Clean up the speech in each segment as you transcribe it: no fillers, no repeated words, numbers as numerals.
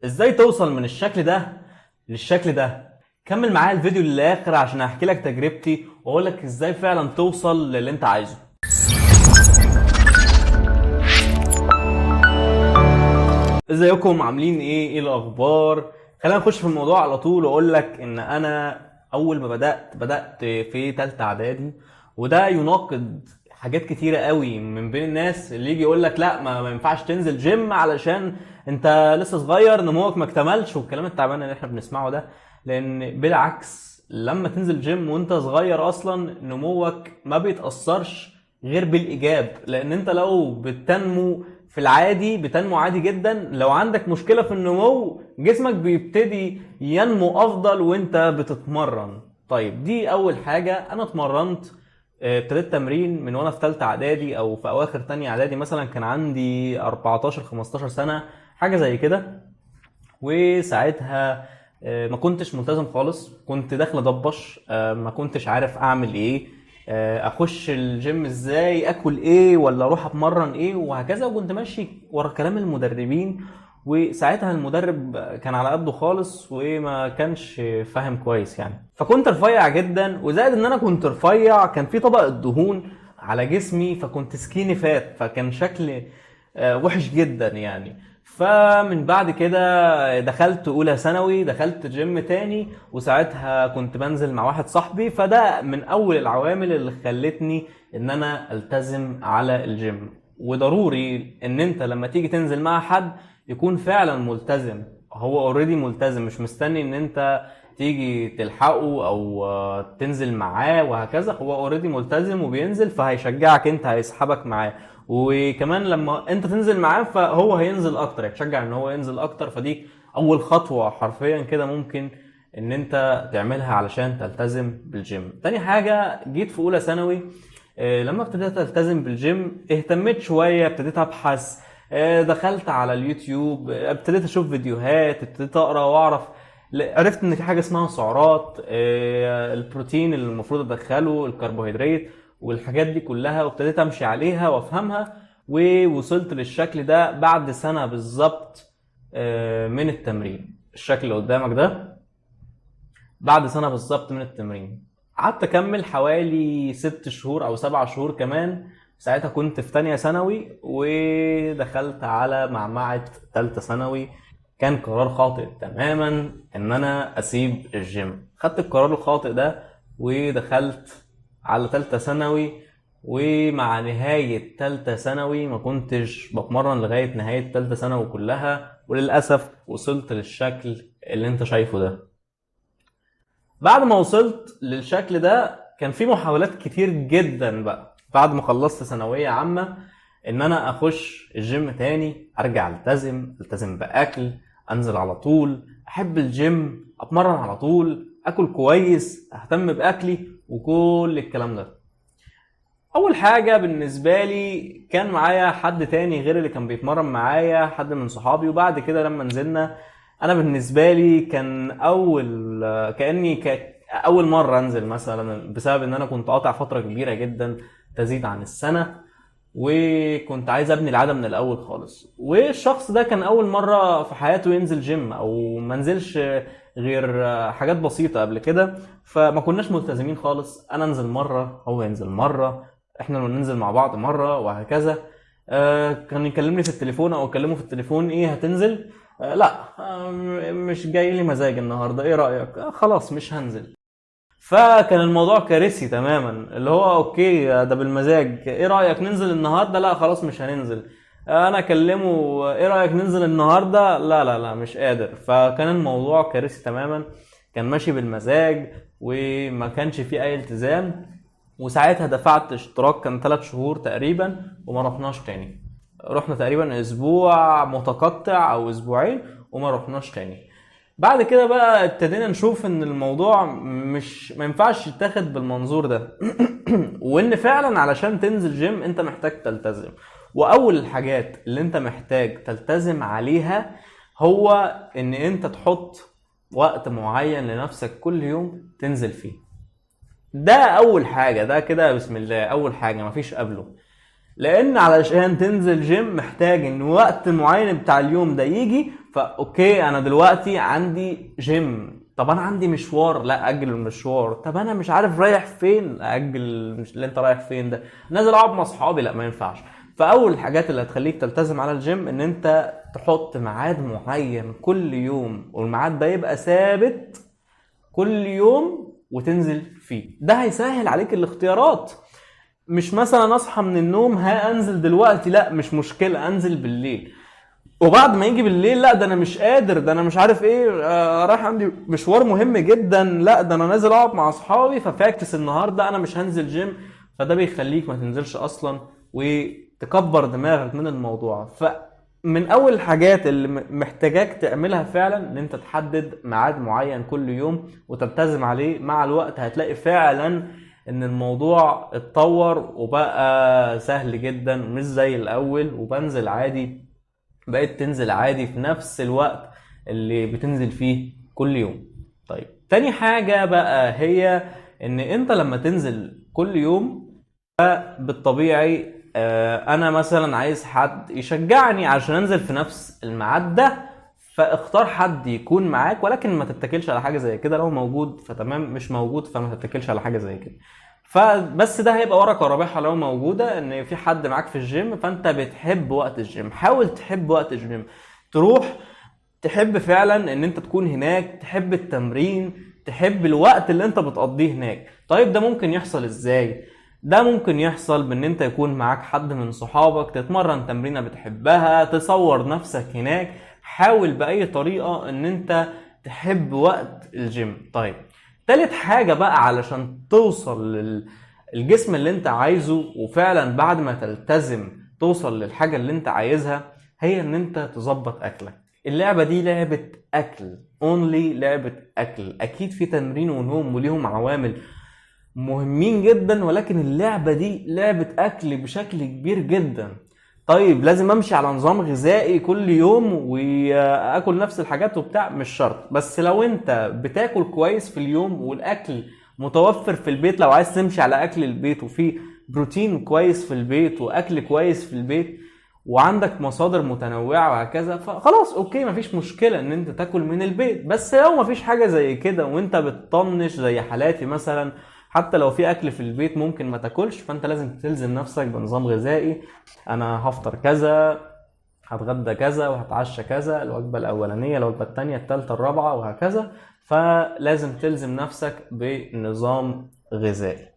ازاي توصل من الشكل ده للشكل ده؟ كمل معايا الفيديو للاخر عشان احكي لك تجربتي واقول لك ازاي فعلا توصل للي انت عايزه. ازيكم عاملين ايه؟ ايه الاخبار؟ خلينا نخش في الموضوع على طول واقول لك ان انا اول ما بدأت في تالتة اعدادي، وده يناقض حاجات كتيرة قوي من بين الناس اللي يجي يقول لك لا ما ينفعش تنزل جيم علشان انت لسه صغير، نموك ما اكتملش، والكلام التعبان اللي احنا بنسمعه ده. لان بالعكس لما تنزل جيم وانت صغير اصلا نموك ما بيتأثرش غير بالايجاب، لان انت لو بتنمو في العادي بتنمو عادي جدا، لو عندك مشكلة في النمو جسمك بيبتدي ينمو افضل وانت بتتمرن. طيب دي اول حاجة. انا اتمرنت، ابتديت تمرين من وانا في تالتة اعدادي او في اواخر تانية اعدادي مثلا، كان عندي 14-15 سنة حاجة زي كده. وساعتها ما كنتش ملتزم خالص، كنت داخل اضبش، ما كنتش عارف اعمل ايه، اخش الجيم ازاي، اكل ايه، ولا اروح اتمرن ايه وهكذا. وكنت ماشي ورا كلام المدربين، وساعتها المدرب كان على قده خالص وما كانش فاهم كويس يعني، فكنت رفيع جدا. وزائد ان انا كنت رفيع كان في طبقة دهون على جسمي، فكنت skinny fat، فكان شكل وحش جدا يعني. فمن بعد كده دخلت اولى ثانوي، دخلت جيم تاني، وساعتها كنت بنزل مع واحد صاحبي، فده من اول العوامل اللي خلتني ان انا التزم على الجيم. وضروري ان انت لما تيجي تنزل مع حد يكون فعلا ملتزم، هو already ملتزم، مش مستني ان انت تيجي تلحقه او تنزل معاه وهكذا. هو already ملتزم وبينزل، فهيشجعك انت، هيسحبك معاه، وكمان لما انت تنزل معاه فهو هينزل اكتر، يتشجع ان هو ينزل اكتر. فدي اول خطوة حرفيا كده ممكن ان انت تعملها علشان تلتزم بالجيم. تاني حاجة، جيت في اولى ثانوي، لما ابتديت التزم بالجيم اهتميت شوية، ابتديت ابحث، دخلت على اليوتيوب، ابتديت اشوف فيديوهات، ابتديت اقرا واعرف، عرفت ان في حاجة اسمها سعرات، البروتين اللي المفروض ادخله، الكربوهيدرات والحاجات دي كلها، وابتديت امشي عليها وافهمها، ووصلت للشكل ده بعد سنة بالظبط من التمرين. الشكل اللي قدامك ده بعد سنة بالظبط من التمرين. قعدت اكمل حوالي 6 شهور او 7 شهور كمان. ساعتها كنت في تانية ثانوي ودخلت على معمعة تالتة ثانوي. كان قرار خاطئ تماما ان انا اسيب الجيم. خدت القرار الخاطئ ده ودخلت على تالتة ثانوي، ومع نهاية تالتة ثانوي ما كنتش بتمرن لغاية نهاية تالتة ثانوي كلها، وللأسف وصلت للشكل اللي انت شايفه ده. بعد ما وصلت للشكل ده كان في محاولات كتير جدا بقى بعد ما خلصت ثانوية عامة ان انا اخش الجيم تاني، ارجع التزم باكل، انزل على طول، احب الجيم، اتمرن على طول، اكل كويس، اهتم باكلي وكل الكلام ده. اول حاجة بالنسبة لي كان معايا حد تاني غير اللي كان بيتمرن معايا، حد من صحابي. وبعد كده لما نزلنا، انا بالنسبة لي كان اول مرة انزل مثلا، بسبب ان انا كنت قاطع فترة كبيرة جدا تزيد عن السنة، وكنت عايز ابني العادة من الاول خالص. والشخص ده كان اول مرة في حياته ينزل جيم، او ما نزلش غير حاجات بسيطة قبل كده، فما كناش ملتزمين خالص. انا انزل مرة، هو ينزل مرة، احنا ننزل مع بعض مرة وهكذا. كان يكلمني في التليفون او اكلمه في التليفون، ايه هتنزل؟ لا، مش جاي لي مزاج النهارده، ايه رايك؟ خلاص مش هنزل. فكان الموضوع كارثي تماما، اللي هو okay ده بالمزاج، ايه رايك ننزل النهارده؟ لا خلاص مش هننزل. انا اكلمه، ايه رايك ننزل النهارده؟ لا لا لا مش قادر. فكان الموضوع كارثي تماما، كان ماشي بالمزاج وما كانش فيه اي التزام. وساعتها دفعت اشتراك كان 3 شهور تقريبا وما رحناش تاني. رحنا تقريبا اسبوع متقطع او اسبوعين وما رحناش تاني. بعد كده بقى ابتدينا نشوف ان الموضوع مش ما ينفعش يتاخد بالمنظور ده، وان فعلا علشان تنزل جيم انت محتاج تلتزم. واول الحاجات اللي انت محتاج تلتزم عليها هو ان انت تحط وقت معين لنفسك كل يوم تنزل فيه. ده اول حاجة، ده كده بسم الله اول حاجة مفيش قبله. لان علشان تنزل جيم محتاج ان وقت معين بتاع اليوم ده يجي ف okay انا دلوقتي عندي جيم، طب انا عندي مشوار، لا اجل المشوار، طب انا مش عارف رايح فين، اجل مش اللي انت رايح فين ده، نازل اقعد مع اصحابي، لا ما ينفعش. فاول الحاجات اللي هتخليك تلتزم على الجيم ان انت تحط ميعاد معين كل يوم، والميعاد ده يبقى ثابت كل يوم وتنزل فيه. ده هيسهل عليك الاختيارات. مش مثلا اصحى من النوم ها انزل دلوقتي، لا مش مشكلة انزل بالليل، وبعد ما يجي بالليل لا ده انا مش قادر، ده انا مش عارف ايه، رايح عندي مشوار مهم جدا، لا ده انا نازل اقعد مع اصحابي، ففاكس النهارده انا مش هنزل جيم. فده بيخليك ما تنزلش اصلا وتكبر دماغك من الموضوع. فمن اول الحاجات اللي محتاجاك تعملها فعلا ان انت تحدد ميعاد معين كل يوم وتلتزم عليه. مع الوقت هتلاقي فعلا ان الموضوع اتطور وبقى سهل جدا، مش زي الاول وبنزل عادي، بقيت تنزل عادي في نفس الوقت اللي بتنزل فيه كل يوم. طيب تاني حاجة بقى هي ان انت لما تنزل كل يوم بالطبيعي، انا مثلا عايز حد يشجعني عشان انزل في نفس الميعاد ده، فاختار حد يكون معاك، ولكن ما تتكلش على حاجة زي كده. لو موجود فتمام، مش موجود فما تتكلش على حاجة زي كده. فبس ده هيبقى ورقة رابحة لو موجودة، ان في حد معاك في الجيم، فانت بتحب وقت الجيم، حاول تحب وقت الجيم، تروح تحب فعلا ان انت تكون هناك، تحب التمرين، تحب الوقت اللي انت بتقضيه هناك. طيب ده ممكن يحصل ازاي؟ ده ممكن يحصل بان انت يكون معاك حد من صحابك، تتمرن تمرينة بتحبها، تصور نفسك هناك. حاول بأي طريقة ان انت تحب وقت الجيم. طيب تالت حاجة بقى علشان توصل للجسم اللي انت عايزه، وفعلا بعد ما تلتزم توصل للحاجة اللي انت عايزها، هي ان انت تظبط اكلك. اللعبة دي لعبة اكل، only لعبة اكل. اكيد في تمرين ونوم وليهم عوامل مهمين جدا، ولكن اللعبة دي لعبة اكل بشكل كبير جدا. طيب لازم امشي على نظام غذائي كل يوم واكل نفس الحاجات وبتاع؟ مش شرط، بس لو انت بتاكل كويس في اليوم والاكل متوفر في البيت، لو عايز تمشي على اكل البيت وفي بروتين كويس في البيت واكل كويس في البيت وعندك مصادر متنوعة وهكذا، فخلاص okay مفيش مشكلة ان انت تاكل من البيت. بس لو مفيش حاجة زي كده وانت بتطنش زي حالاتي مثلا، حتى لو في اكل في البيت ممكن ما تاكلش، فانت لازم تلزم نفسك بنظام غذائي. انا هفطر كذا، هتغدى كذا، وهتعشى كذا، الوجبة الاولانية، الوجبة التانية، التالتة، الرابعة، وهكذا. فلازم تلزم نفسك بنظام غذائي.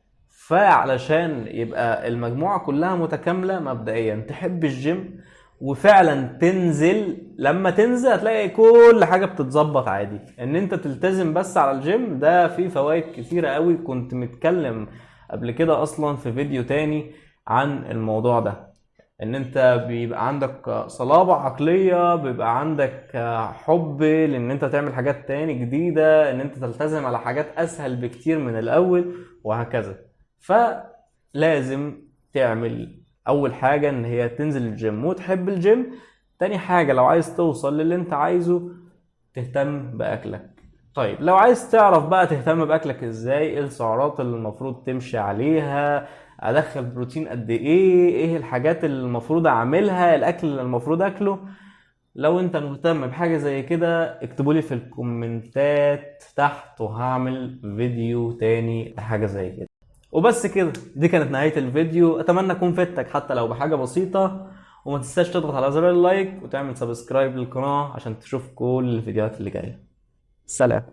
فعلشان يبقى المجموعة كلها متكاملة، مبدئيا تحب الجيم وفعلا تنزل. لما تنزل هتلاقي كل حاجة بتتظبط عادي. ان انت تلتزم بس على الجيم ده فيه فوائد كتيرة قوي، كنت متكلم قبل كده اصلا في فيديو تاني عن الموضوع ده، ان انت بيبقى عندك صلابة عقلية، بيبقى عندك حب لان انت تعمل حاجات تاني جديدة، ان انت تلتزم على حاجات اسهل بكتير من الاول وهكذا. فلازم تعمل اول حاجة ان هي تنزل الجيم وتحب الجيم. تاني حاجة لو عايز توصل للي انت عايزه تهتم باكلك. طيب لو عايز تعرف بقى تهتم باكلك ازاي، ايه السعرات اللي المفروض تمشي عليها، ادخل بروتين قد ايه، ايه الحاجات اللي المفروض اعملها، الاكل اللي المفروض اكله، لو انت مهتم بحاجة زي كده اكتبولي في الكومنتات تحت وهعمل فيديو تاني لحاجة زي كده. وبس كده، دي كانت نهاية الفيديو. اتمنى اكون فدتك حتى لو بحاجة بسيطة، وما تنساش تضغط على زر ال like وتعمل subscribe للقناة عشان تشوف كل الفيديوهات اللي جاية. سلام.